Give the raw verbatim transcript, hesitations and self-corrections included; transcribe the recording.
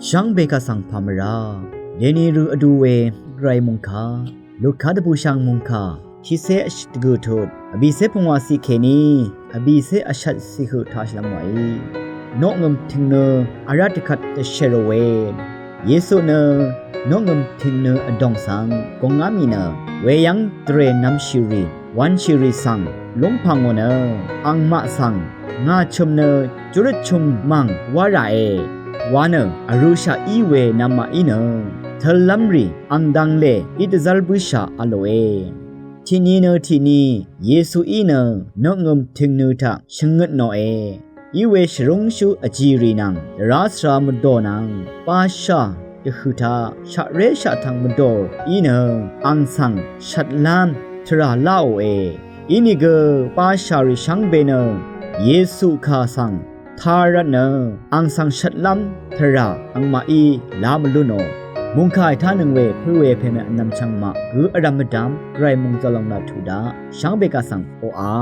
Shvngbe kaq svng pà mvrá dèni rø vdu we Gvray mòngkà Luka dvbùshv̀ng mòngkà tiqcé vshøt dvgø̀ tut vbìcé pungwàciq kèní vbìcé vshvtciq høq taq shvlv́m wàí. Noqngø̀m tìng nø vrvt dvkvt dvshèrò we Yesu nø noqngø̀m tìng nø vdòng svng gòngá mì nø weyv́ng dvrè nv̄mshìrì wv̄nshìrì svng lúngpv̀ngò nø, angmaq svng ngà chø̀m nø júrøt chø̀m mv̀ng wá ràe wa nø vrūshaq í we nv̄maqí nø tø̄llv́mrì ang dv̄nglè í dvzv́r bǿshà v̄lòe. Tiqni nø tiqni Yesuí nø noqngø̀m tìng nø taq shvngøt nòe. Iwe shvrúngshú vjìrì nvng dvrá svra mvdò nvng bashà dvhø̀ taq shaqré shaqtv̀ng mvdò í nø ang svng shvtlv́m tvrà láòe. Inìgø bashàrì shvngbe nø Yesu kà svng tā rvt nø ang svng shvtlv́m tvrà angmaqí lá mvlú nò. Mòngkà ètánøng we pǿ we pèmè vnvm chvngmaq gø vrv̀m mvdvm Gvray mòngzv̀l lòng laq tuq daq shvngbe kaq svng oqà